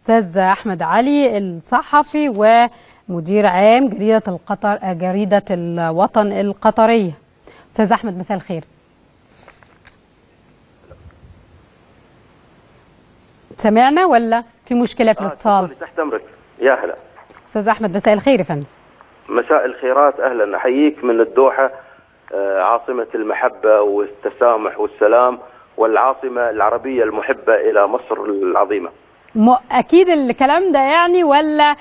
استاذ احمد علي الصحفي ومدير عام جريدة القطر، جريدة الوطن القطرية. استاذ احمد مساء الخير. سمعنا ولا في مشكلة في الاتصال؟ تحت امرك. يا هلا استاذ احمد، مساء الخير يا فندم. مساء الخيرات، اهلا، احييك من الدوحة، عاصمة المحبة والتسامح والسلام، والعاصمه العربية المحبة الى مصر العظيمة. اكيد الكلام ده يعني ولا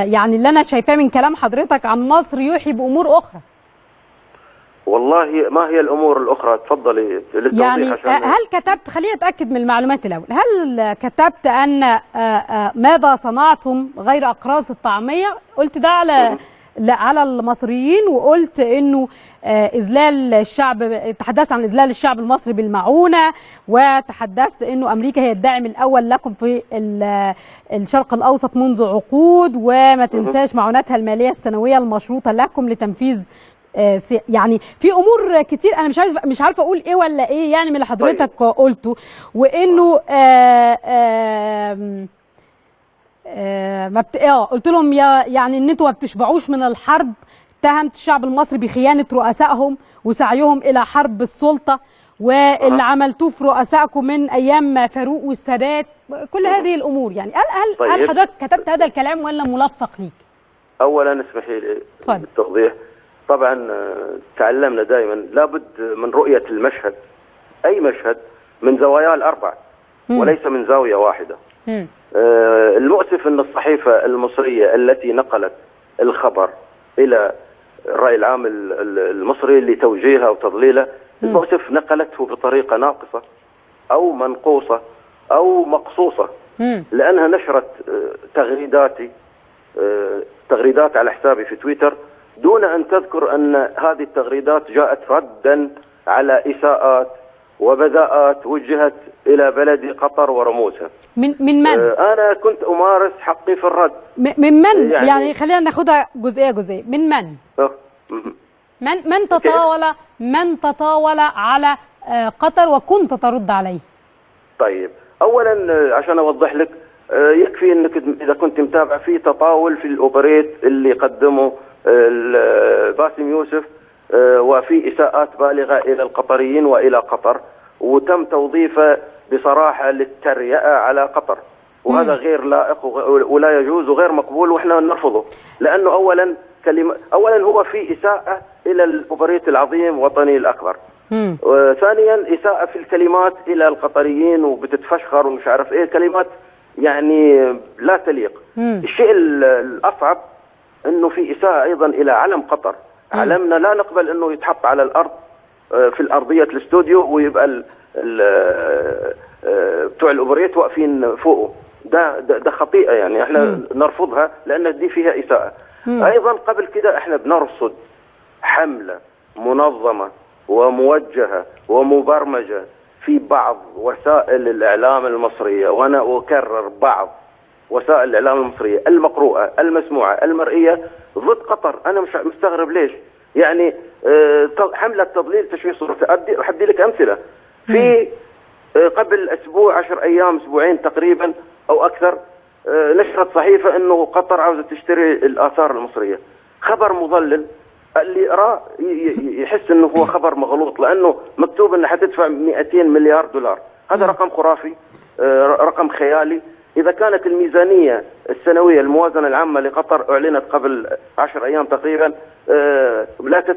يعني اللي انا شايفاه من كلام حضرتك عن مصر يوحي بامور اخرى؟ والله ما هي الامور الاخرى؟ تفضلي للتوضيح. يعني هل كتبت، خليني اتاكد من المعلومات الاول، هل كتبت ان ماذا صنعتم غير اقراص الطعمية؟ قلت ده على على المصريين، وقلت انه اذلال الشعب، تحدثت عن اذلال الشعب المصري بالمعونه، وتحدثت انه امريكا هي الداعم الاول لكم في الشرق الاوسط منذ عقود، وما تنساش معوناتها المالية السنوية المشروطه لكم لتنفيذ يعني في امور كتير انا مش عارفه اقول ايه ولا ايه يعني من اللي حضرتك طيب. قلته، وانه ما بت... قلت لهم يعني ان انتوا ما بتشبعوش من الحرب، اتهمت الشعب المصري بخيانه رؤسائهم وسعيهم الى حرب السلطة، واللي عملتوه في رؤسائكم من ايام فاروق والسادات، كل هذه الامور يعني هل طيب. هل حضرتك كتبت هذا الكلام ولا ملفق ليك؟ اولا اسمحي لي بالتوضيح. طبعا تعلمنا دائما لابد من رؤية المشهد، أي مشهد، من زواياه الأربع وليس من زاوية واحدة. المؤسف أن الصحيفة المصرية التي نقلت الخبر إلى الرأي العام المصري لتوجيهه وتضليله، المؤسف نقلته بطريقة ناقصة أو منقوصة أو مقصوصة، لأنها نشرت تغريداتي، تغريدات على حسابي في تويتر، دون أن تذكر أن هذه التغريدات جاءت ردا على إساءات وبذاءات وجهت إلى بلد قطر ورموزها. من من؟ أنا كنت أمارس حقي في الرد. من من؟ يعني خلينا ناخدها جزئية جزئية. من من؟ من تطاول، من تطاول على قطر وكنت ترد عليه؟ طيب، أولا عشان أوضح لك، يكفي أنك إذا كنت متابع في تطاول في الأوبريت اللي قدمه باسم يوسف، وفي إساءات بالغة إلى القطريين وإلى قطر، وتم توظيفه بصراحة للتريقة على قطر، وهذا غير لائق ولا يجوز وغير مقبول، وإحنا نرفضه، لأنه أولا أولا هو في إساءة إلى الأوبريت العظيم وطني الأكبر، ثانيا إساءة في الكلمات إلى القطريين وبتتفشخر ومش عارف إيه، كلمات يعني لا تليق. الشيء الأصعب انه في اساءه ايضا الى علم قطر. علمنا لا نقبل انه يتحط على الارض في الارضية الاستوديو ويبقى بتوع الاوبريت واقفين فوقه، ده خطيئة يعني احنا نرفضها لان دي فيها اساءه. ايضا قبل كده احنا بنرصد حمله منظمة وموجهه ومبرمجه في بعض وسائل الاعلام المصرية، وانا اكرر بعض وسائل الإعلام المصرية المقروءة المسموعة المرئية ضد قطر. أنا مش مستغرب ليش يعني حملة تضليل تشويه صورة. أدي لك أمثلة. في قبل أسبوع، 10 أيام، أسبوعين تقريبا أو أكثر، نشرت صحيفة أنه قطر عاوزة تشتري الآثار المصرية. خبر مضلل، اللي يقرأ يحس أنه هو خبر مغلوط، لأنه مكتوب أنه حتدفع 200 مليار دولار. هذا رقم خرافي، رقم خيالي. إذا كانت الميزانية السنوية الموازنة العامة لقطر أعلنت قبل 10 أيام تقريبا،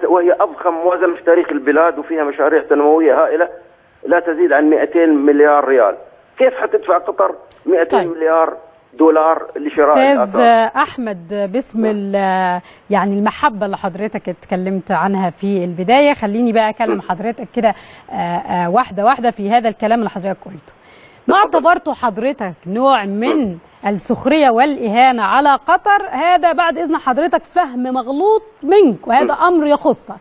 وهي أضخم موازنة في تاريخ البلاد وفيها مشاريع تنموية هائلة، لا تزيد عن 200 مليار ريال. كيف حتدفع قطر 200 طيب. مليار دولار لشراء الآثار؟ أستاذ أحمد، باسم يعني المحبة اللي حضرتك اتكلمت عنها في البداية، خليني بقى أكلم حضرتك كده واحدة واحدة في هذا الكلام اللي حضرتك قلته. ما اعتبرته حضرتك نوع من السخرية والإهانة على قطر، هذا بعد إذن حضرتك فهم مغلوط منك، وهذا أمر يخصك.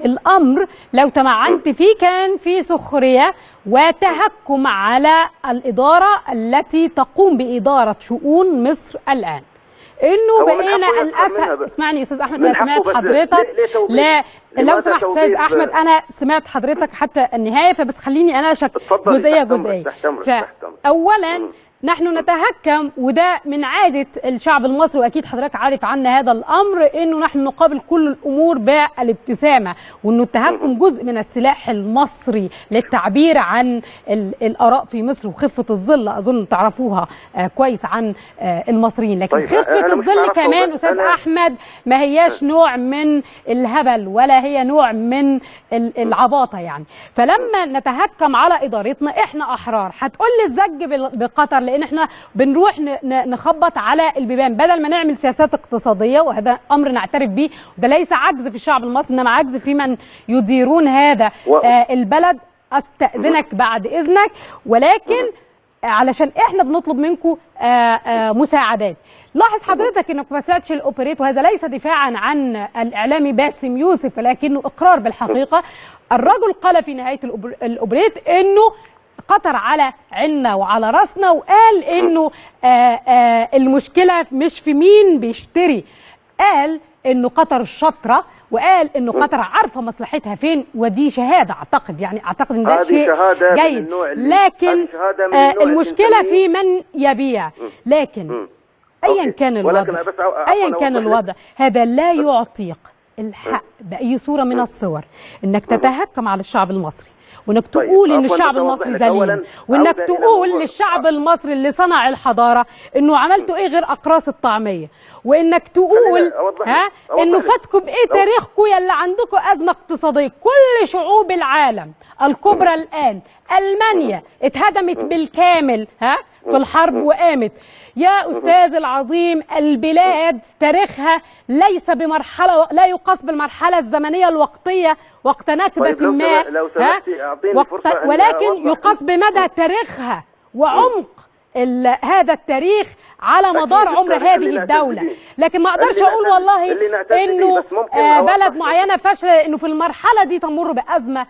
الأمر لو تمعنت فيه كان في سخرية وتهكم على الإدارة التي تقوم بإدارة شؤون مصر الآن. انه بقينا الاسهل. اسمعني يا استاذ احمد، انا سمعت حضرتك. لا لو سمحت استاذ احمد، انا سمعت حضرتك حتى النهاية، فبس خليني انا اشك جزئية جزئية. فاولا نحن نتهكم، وده من عادة الشعب المصري، وأكيد حضرتك عارف عنا هذا الأمر، إنه نحن نقابل كل الأمور بالابتسامة، وإنه التهكم جزء من السلاح المصري للتعبير عن الآراء في مصر، وخفة الظل أظن تعرفوها كويس عن المصريين. لكن طيب، خفة الظل كمان أستاذ أحمد ما هياش نوع من الهبل ولا هي نوع من العباطة يعني. فلما نتهكم على إدارتنا إحنا أحرار. هتقول لي الزج بقطر لان احنا بنروح نخبط على البيبان بدل ما نعمل سياسات اقتصادية، وهذا امر نعترف به، وده ليس عجز في الشعب المصري انما عجز في من يديرون هذا البلد. استاذنك بعد اذنك، ولكن علشان احنا بنطلب منكم مساعدات. لاحظ حضرتك انك ما سمعتش الاوبريت، وهذا ليس دفاعا عن الاعلامي باسم يوسف ولكنه اقرار بالحقيقة. الرجل قال في نهاية الاوبريت انه قطر على عنا وعلى راسنا، وقال انه المشكلة مش في مين بيشتري، قال انه قطر الشاطره، وقال انه قطر عارفه مصلحتها فين، ودي شهادة اعتقد، يعني اعتقد ان ده شيء جيد. لكن المشكلة في من يبيع. لكن ايا كان الوضع، ايا كان الوضع، هذا لا يعطيك الحق باي صوره من الصور انك تتهكم على الشعب المصري، وانك تقول ان الشعب المصري ذليل، وانك تقول للشعب المصري اللي صنع الحضارة انه عملتوا ايه غير اقراص الطعمية، وانك تقول ها انه فاتكم بايه تاريخكم يا اللي عندكم ازمة اقتصادية. كل شعوب العالم الكبرى الان، المانيا اتهدمت بالكامل ها في الحرب وقامت. يا استاذ العظيم، البلاد تاريخها ليس بمرحلة، لا يقاس بالمرحلة الزمنية الوقتية وقت نكبه طيب ما، لو سمحتي ولكن يقاس بمدى تاريخها وعمق هذا التاريخ على مدار عمر هذه الدولة. لكن ما اقدرش اقول والله انه بلد معينة فاشلة، انه في المرحلة دي تمر بازمه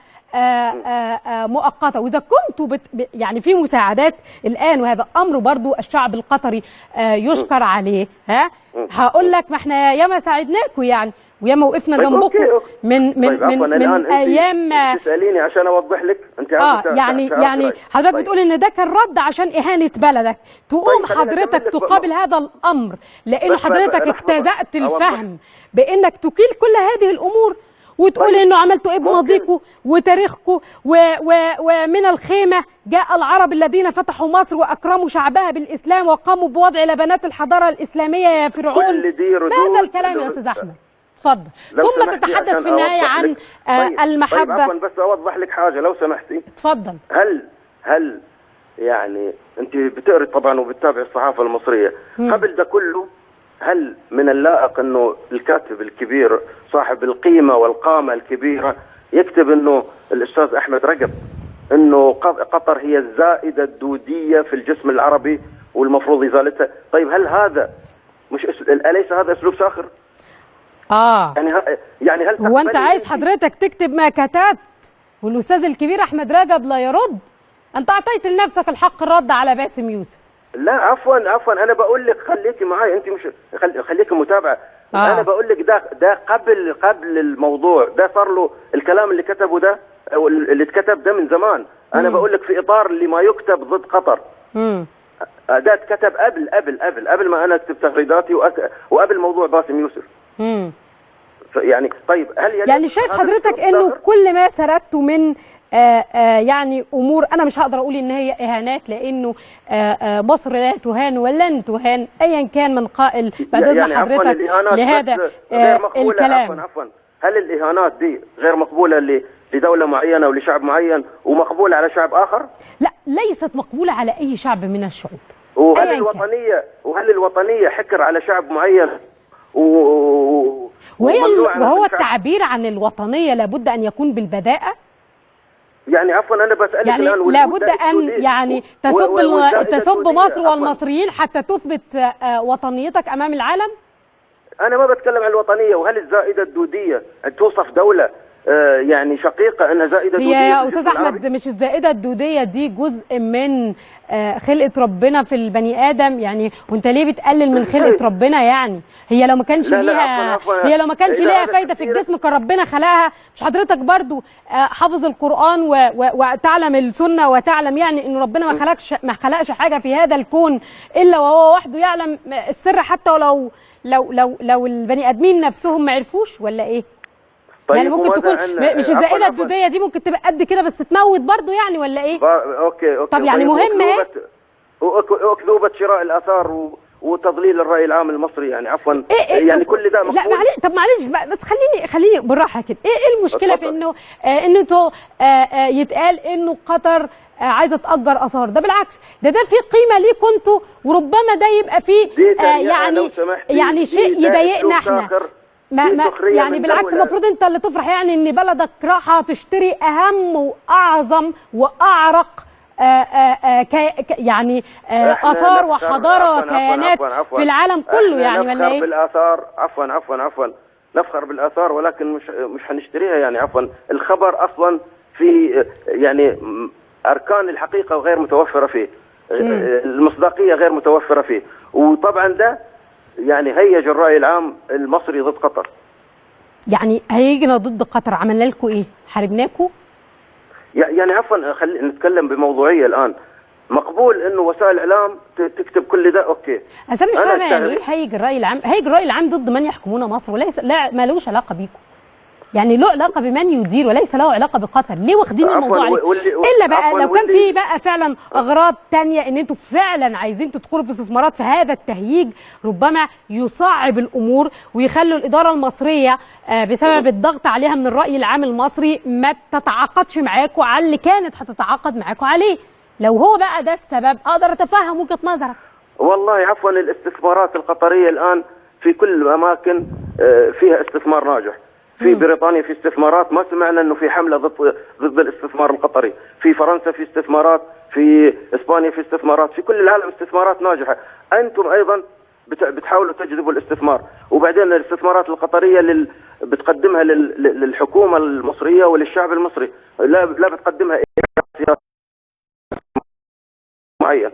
مؤقتة. واذا كنتوا يعني في مساعدات الان، وهذا امر برضو الشعب القطري يشكر عليه. ها هقول لك ما احنا ياما ساعدناكم يعني، وياما وقفنا جنبكم من من طيب من, من ايام. تساليني عشان اوضح لك انت يعني حضرتك طيب. بتقول ان ده كان رد عشان اهانه بلدك، تقوم طيب حضرتك تقابل هذا الامر لانه حضرتك اجتزأت الفهم بانك تكيل كل هذه الامور وتقول انه عملتوا ايه بماضيكم وتاريخكم ومن الخيمة جاء العرب الذين فتحوا مصر واكرموا شعبها بالاسلام وقاموا بوضع لبنات الحضارة الاسلامية يا فرعون. ما هذا الكلام يا استاذ احمد؟ اتفضل. ثم تتحدث في النهاية عن طيب المحبة. طيب عفوا بس اوضح لك حاجة لو سمحتي. اتفضل. هل يعني انت بتقري طبعا وبتتابعي الصحافة المصرية قبل ده كله، هل من اللائق انه الكاتب الكبير صاحب القيمة والقامه الكبيرة يكتب انه الاستاذ احمد رجب انه قطر هي الزائدة الدوديه في الجسم العربي والمفروض ازالتها؟ طيب هل هذا مش اليس هذا اسلوب ساخر؟ يعني هل هو انت عايز حضرتك تكتب ما كتبت والاستاذ الكبير احمد رجب لا يرد؟ انت اعطيت لنفسك الحق الرد على باسم يوسف. لا عفوا انا بقول لك خليكي معايا، انت مش خليكي متابعه. انا بقول لك ده قبل الموضوع ده صار له الكلام اللي كتبه ده او اللي اتكتب ده من زمان. انا بقول لك في اطار اللي ما يكتب ضد قطر. ده اتكتب قبل قبل قبل قبل ما انا اكتب تغريداتي وقبل موضوع باسم يوسف. يعني طيب هل يعني شايف حضرتك انه كل ما سردته من يعني امور انا مش هقدر اقول ان هي اهانات، لانه مصر لا تهان ولن تهان ايا كان من قائل. بعد اذن يعني حضرتك لهذا الكلام. عفوا هل الاهانات دي غير مقبولة لدولة معينة ولشعب معين ومقبوله على شعب اخر؟ لا، ليست مقبولة على اي شعب من الشعوب. وهل الوطنية حكر على شعب معين؟ وهو التعبير عن الوطنية لابد ان يكون بالبذاءه؟ يعني عفوا انا بسالك يعني الان، لابد ان يعني تسب مصر والمصريين حتى تثبت وطنيتك امام العالم؟ انا ما بتكلم عن الوطنية. وهل الزائدة الدوديه ان توصف دولة يعني شقيقه انها زائدة دوديه. يا استاذ احمد، مش الزائدة الدوديه دي جزء من خلقه ربنا في البني ادم يعني؟ وانت ليه بتقلل من خلقه ربنا يعني؟ هي لو ما كانش ليها، هي لو ما كانش ليها فايده في الجسم كان ربنا خلقها. مش حضرتك برضو حافظ القران وتعلم السنة وتعلم يعني ان ربنا ما خلقش حاجة في هذا الكون الا وهو وحده يعلم السر، حتى ولو لو لو لو البني ادمين نفسهم ما عرفوش، ولا ايه؟ طيب يعني ممكن تكون مش الزائدة الدوديه دي ممكن تبقى قد كده بس تموت برضو يعني، ولا ايه؟ okay. طب يعني مهم ايه؟ اكذوبه شراء الاثار وتضليل الراي العام المصري يعني، عفوا إيه يعني كل ده مقبول؟ لا معلش، طب معلش بس خليني بالراحة كده. ايه المشكلة في انه انه يتقال انه قطر عايزه تأجر اثار؟ ده بالعكس، ده في قيمة ليكم انتوا، وربما ده يبقى فيه يعني شيء يضايقنا احنا. ما يعني بالعكس، المفروض انت اللي تفرح يعني ان بلدك راحة تشتري اهم واعظم واعرق يعني اثار وحضارة وكيانات في العالم كله يعني، ولا ايه؟ بالاثار، عفوا نفخر بالاثار، ولكن مش هنشتريها يعني. عفوا، الخبر اصلا في يعني اركان الحقيقة غير متوفرة فيه، المصداقية غير متوفرة فيه، وطبعا ده يعني هيج الرأي العام المصري ضد قطر. يعني هيجنا ضد قطر، عملنا لكم ايه؟ حاربناكم؟ يعني عفوا، خلينا نتكلم بموضوعية الآن. مقبول انه وسائل الاعلام تكتب كل ده، okay. اصل مش فاهمه يعني ايه هيج الرأي العام؟ هيج الرأي العام ضد من يحكمون مصر، وليس لا ما لهوش علاقة بيكم. يعني له علاقة بمن يدير وليس له علاقة بقطر. ليه واخدين الموضوع عليه؟ الا بقى لو كان في بقى فعلا اغراض تانية، ان انتوا فعلا عايزين تدخلوا في استثمارات، في هذا التهييج ربما يصعب الامور ويخلوا الادارة المصرية بسبب الضغط عليها من الراي العام المصري ما تتعاقدش معاكم على اللي كانت هتتعاقد معاكم عليه. لو هو بقى ده السبب اقدر اتفهم وجهه نظرك. والله عفوا، الاستثمارات القطرية الان في كل الاماكن فيها استثمار ناجح. في بريطانيا في استثمارات، ما سمعنا انه في حمله ضد الاستثمار القطري، في فرنسا في استثمارات، في اسبانيا في استثمارات، في كل العالم استثمارات ناجحة. انتم ايضا بتحاولوا تجذبوا الاستثمار، وبعدين الاستثمارات القطرية بتقدمها للحكومة المصرية وللشعب المصري، لا بتقدمها الى معين.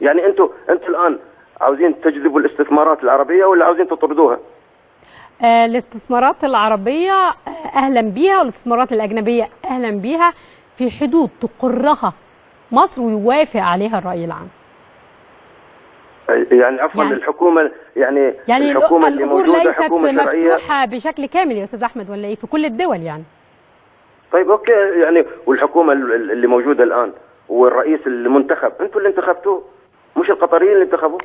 يعني انتم الان عاوزين تجذبوا الاستثمارات العربية ولا عاوزين تطردوها؟ الاستثمارات العربية أهلا بيها، والاستثمارات الأجنبية أهلا بيها، في حدود تقرها مصر ويوافق عليها الرأي العام. يعني عفوا، يعني الحكومة يعني الحكومة اللي موجودة ليست حكومة شرعية مفتوحة بشكل كامل يا أستاذ أحمد، ولا إيه؟ في كل الدول يعني. طيب okay، يعني والحكومة اللي موجودة الآن والرئيس المنتخب، أنتوا اللي انتخبتوه، مش القطريين اللي انتخبوه.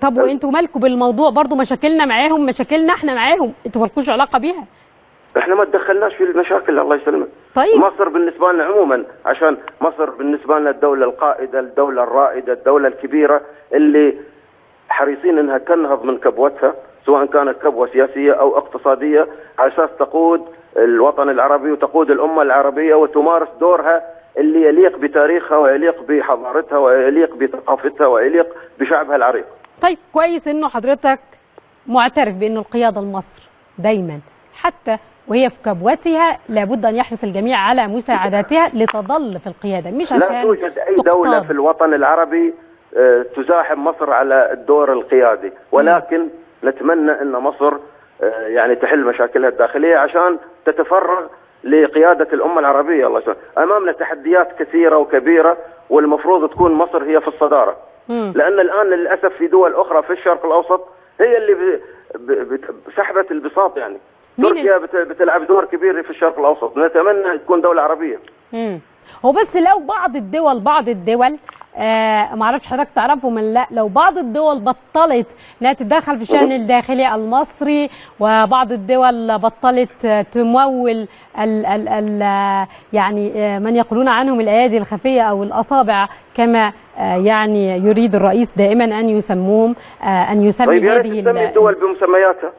طب وانتوا مالكم بالموضوع؟ برضو مشاكلنا معاهم، مشاكلنا احنا معاهم، انتوا مالكوش علاقة بيها. احنا ما تدخلناش في المشاكل، الله يسلمك. طيب مصر بالنسبة لنا عموما، عشان مصر بالنسبة لنا الدولة القائده، الدولة الرائدة، الدولة الكبيرة اللي حريصين انها تنهض من كبوتها، سواء كانت كبوة سياسية او اقتصادية، على اساس تقود الوطن العربي وتقود الامة العربية وتمارس دورها اللي يليق بتاريخها ويليق بحضارتها ويليق بثقافتها ويليق بشعبها العريق. طيب كويس انه حضرتك معترف بانه القيادة لمصر دايما حتى وهي في كبوتها لابد ان يحرص الجميع على مساعدتها لتظل في القيادة، مش عشان لا توجد اي دولة في الوطن العربي تزاحم مصر على الدور القيادي، ولكن نتمنى ان مصر يعني تحل مشاكلها الداخلية عشان تتفرغ لقيادة الأمة العربية. الله يسلمك، أمامنا تحديات كثيرة وكبيرة، والمفروض تكون مصر هي في الصدارة. لأن الآن للأسف في دول أخرى في الشرق الأوسط هي اللي سحبت البساط يعني. تركيا بتلعب دور كبير في الشرق الأوسط، نتمنى تكون دولة عربية. هو بس لو بعض الدول ما اعرفش حضرتك تعرفهم ولا لا، لو بعض الدول بطلت انها تتدخل في الشأن الداخلي المصري، وبعض الدول بطلت تمول ال ال ال يعني من يقولون عنهم الايادي الخفية او الاصابع كما يعني يريد الرئيس دائما ان يسموهم، ان يسمي طيب هذه الدول بمسمياتها.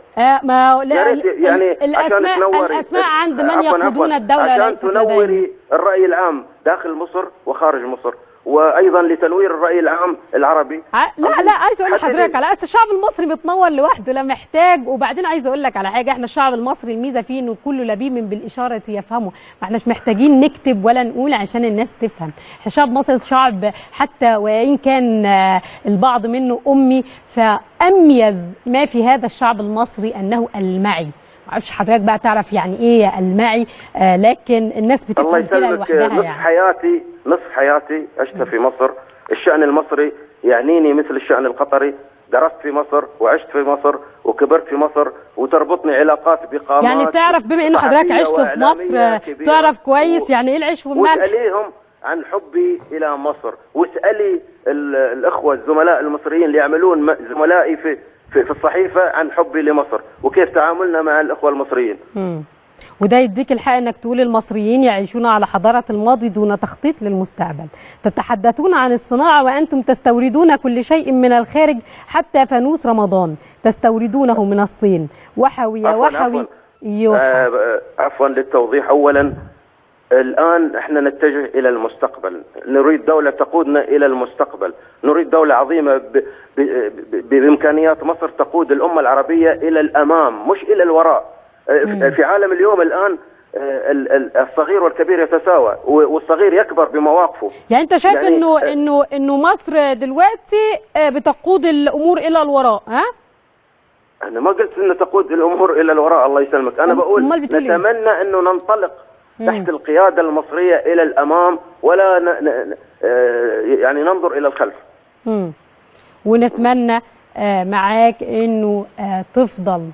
ما لا يعني الاسماء عند من يقودون الدولة عشان ليست تنوري الراي العام داخل مصر وخارج مصر. وايضا لتنوير الراي العام العربي. لا لا، عايز اقول لحضرتك على اساس الشعب المصري بيتنور لوحده، لا محتاج. وبعدين عايز اقول لك على حاجة، احنا الشعب المصري الميزة فيه انه كله لبيب بالاشارة يفهمه، ما احناش محتاجين نكتب ولا نقول عشان الناس تفهم. احنا الشعب المصري شعب حتى وان كان البعض منه امي، فاميز ما في هذا الشعب المصري انه المعي. معرفش حضرتك بقى تعرف يعني ايه المعي، لكن الناس بتفهم كده لوحدها. يعني نصف حياتي عشتها في مصر. الشأن المصري يعنيني مثل الشأن القطري. درست في مصر وعشت في مصر وكبرت في مصر، وتربطني علاقات بقامات. يعني تعرف بما انه حضرتك عشت في مصر تعرف كويس يعني ايه العيش والملح. واسأليهم عن حبي الى مصر، واسألي الاخوة الزملاء المصريين اللي يعملون زملائي في الصحيفة عن حبي لمصر وكيف تعاملنا مع الأخوة المصريين. وده يديك الحق انك تقول المصريين يعيشون على حضارة الماضي دون تخطيط للمستقبل. تتحدثون عن الصناعة وأنتم تستوردون كل شيء من الخارج، حتى فانوس رمضان تستوردونه من الصين. وحوي يا وحوي. عفوا للتوضيح، أولا الآن احنا نتجه إلى المستقبل، نريد دولة تقودنا إلى المستقبل، نريد دولة عظيمة بإمكانيات مصر تقود الأمة العربية إلى الأمام مش إلى الوراء. في عالم اليوم الآن الصغير والكبير يتساوى، والصغير يكبر بمواقفه. يعني أنت شايف يعني إنه مصر دلوقتي بتقود الأمور إلى الوراء؟ ها؟ أنا ما قلت إنه تقود الأمور إلى الوراء، الله يسلمك. أنا بقول نتمنى إنه ننطلق تحت القيادة المصرية إلى الأمام، ولا يعني ننظر إلى الخلف. ونتمنى معاك إنه تفضل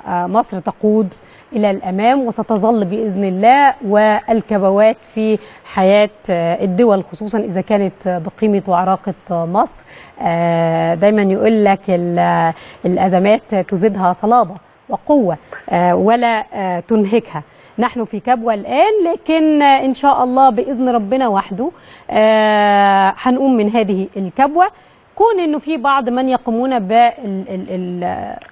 مصر تقود إلى الأمام، وستظل بإذن الله، والكبوات في حياة الدول خصوصا إذا كانت بقيمة وعراقة مصر. دايما يقول لك الأزمات تزيدها صلابة وقوة ولا تنهكها. نحن في كبوة الآن، لكن إن شاء الله بإذن ربنا وحده هنقوم من هذه الكبوة. كون إنه في بعض من يقومون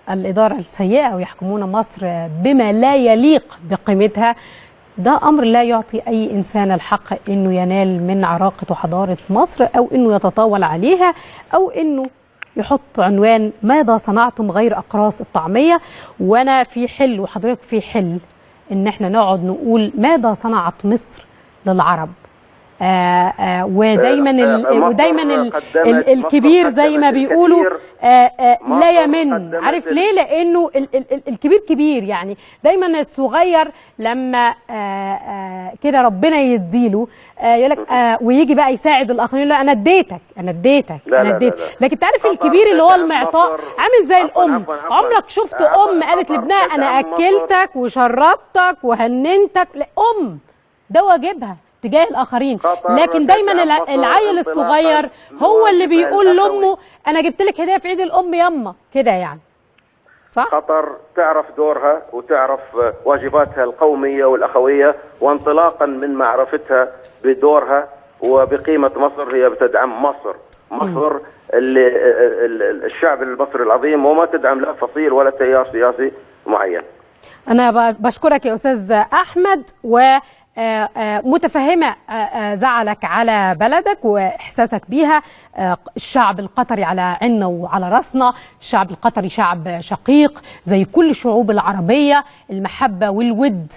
بالإدارة السيئة ويحكمون مصر بما لا يليق بقيمتها، ده أمر لا يعطي أي إنسان الحق إنه ينال من عراقة وحضارة مصر، أو إنه يتطاول عليها، أو إنه يحط عنوان ماذا صنعتم غير أقراص الطعمية. وأنا في حل وحضرتك في حل، إن احنا نقعد نقول ماذا صنعت مصر للعرب. ودايما ودايما الكبير زي ما بيقولوا لا يمن. عارف ليه؟ لانه الكبير كبير، يعني دايما الصغير لما كده ربنا يديله يقول لك ويجي بقى يساعد الاخرين، لا انا اديتك انا اديتك انا اديتك. لكن تعرف الكبير اللي هو المعطاء عامل زي الام. عمرك شفت ام قالت لابنها انا اكلتك وشربتك وهننتك؟ لا، ام ده واجبها تجاه الاخرين. لكن دايما العيل الصغير هو اللي بيقول لامه انا جبت لك هديه في عيد الام يما كده، يعني صح؟ قطر تعرف دورها وتعرف واجباتها القومية والاخويه، وانطلاقا من معرفتها بدورها وبقيمه مصر هي بتدعم مصر. مصر اللي الشعب المصري العظيم، وما تدعم لا فصيل ولا تيار سياسي معين. انا بشكرك يا استاذ احمد، و متفهمة زعلك على بلدك وإحساسك بيها. الشعب القطري على عيننا وعلى راسنا. الشعب القطري شعب شقيق زي كل الشعوب العربية، المحبة والود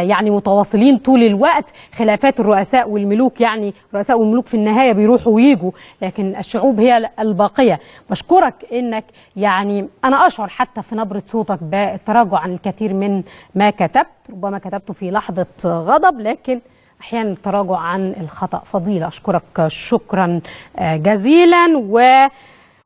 يعني متواصلين طول الوقت. خلافات الرؤساء والملوك، يعني الرؤساء والملوك في النهاية بيروحوا ويجوا، لكن الشعوب هي الباقية. بشكرك إنك يعني أنا أشعر حتى في نبرة صوتك بالتراجع عن الكثير من ما كتبت، ربما كتبته في لحظة غضب، لكن أحيانا التراجع عن الخطأ فضيلة. أشكرك شكرا جزيلا.